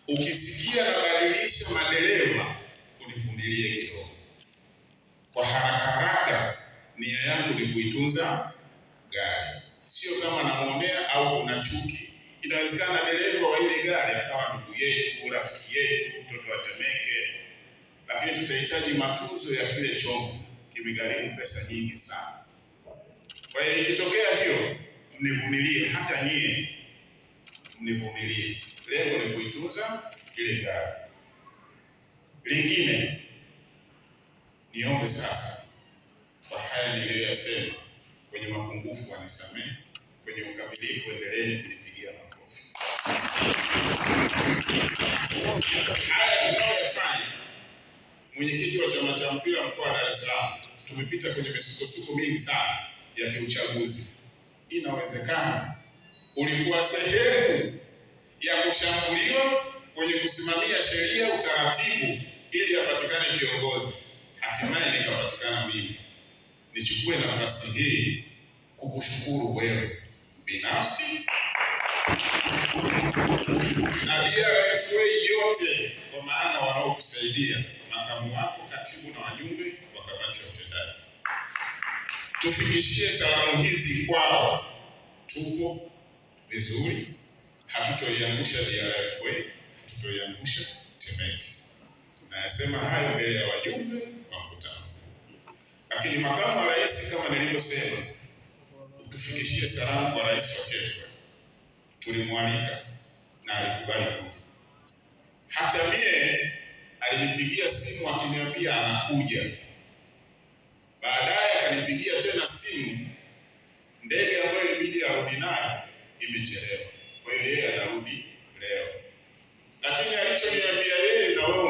Ukisikia nabadilisha madereva, univumilie kidogo. Kwa haraka haraka, nia yangu ni kuitunza gari, sio kama namwonea au kuna chuki. Inawezekana dereva wa ile gari akawa ndugu yetu, rafiki yetu, mtoto wa Temeke, lakini tutahitaji matunzo ya kile chombo, kimegharimu pesa nyingi sana. Kwa hiyo ikitokea hiyo, mnivumilie, hata nyie mnivumilie. Lengo ni kuitunza ile gari. Lingine niombe sasa, kwa haya niliyoyasema, kwenye mapungufu wanisamehe, kwenye ukamilifu endeleeni kunipigia makofi. Haya tunayoyafanya, mwenyekiti wa chama cha mpira mkoa wa Dar es Salaam, tumepita kwenye misukosuko mingi sana ya kiuchaguzi. Inawezekana ulikuwa sehemu ya kushambuliwa kwenye kusimamia sheria, utaratibu, ili apatikane kiongozi, hatimaye nikapatikana mimi. Nichukue nafasi hii kukushukuru wewe binafsi na DRFA yote, kwa maana wanaokusaidia, makamu wako, katibu na wajumbe wa kamati ya utendaji. Tufikishie salamu hizi kwao. Tuko vizuri, hatutoiangusha DRFA, hatutoiangusha Temeke. Nayasema hayo mbele ya wajumbe wa mkutano. Lakini makamu wa rais, kama nilivyosema, utufikishie salamu kwa rais wa TFF. Tulimwalika na alikubali kuja. Hata mie alinipigia simu akiniambia anakuja. Baadaye akanipigia tena simu, ndege ambayo ilibidi arudi nayo imechelewa, kwa hiyo yeye anarudi leo. Lakini alichoniambia yeye na wewe